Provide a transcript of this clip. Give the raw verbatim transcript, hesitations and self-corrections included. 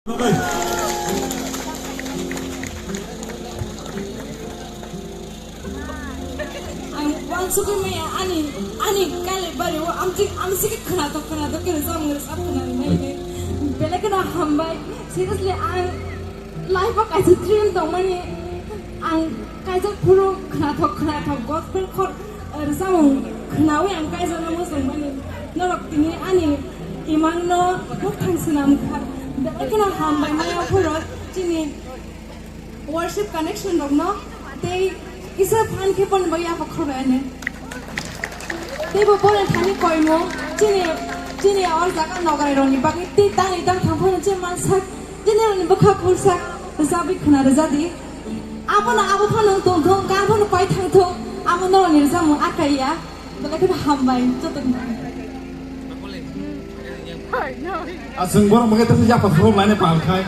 Ang wansugwi maya ani, ani kailaibari o amtwi, amsiki khwnathok khwnathok khe rwchapmung rwchap khwnani naidi. Belai kheno hambai. Seriously, ang life o kaisa dream tongmani. Ang kaisa phuru khwnathok khwnathok gospel khor rwchapmung khwnawi ang kaijakno muchungmani. Norok tini ani imangno bwkhang swnam kha. Belai kheno hambai maya phuru chini worship connection rokno tei kisa phan khe bono bo yapha khorbai ani. Tei bo bono thani koimung chini, chini o jaga nograi rokni bagwi tei tangwi tang thang phano je mansak, je norokni bwkha khulsa rwchapwi khwna rwjadi. Abono abo phano wng tongthung, gan phano pai thangthung, abo norokni rwchapmung akai ya. Belai kheno hambai jotoni. Aswng borok mungke tesa yapha phuru laina pal khai.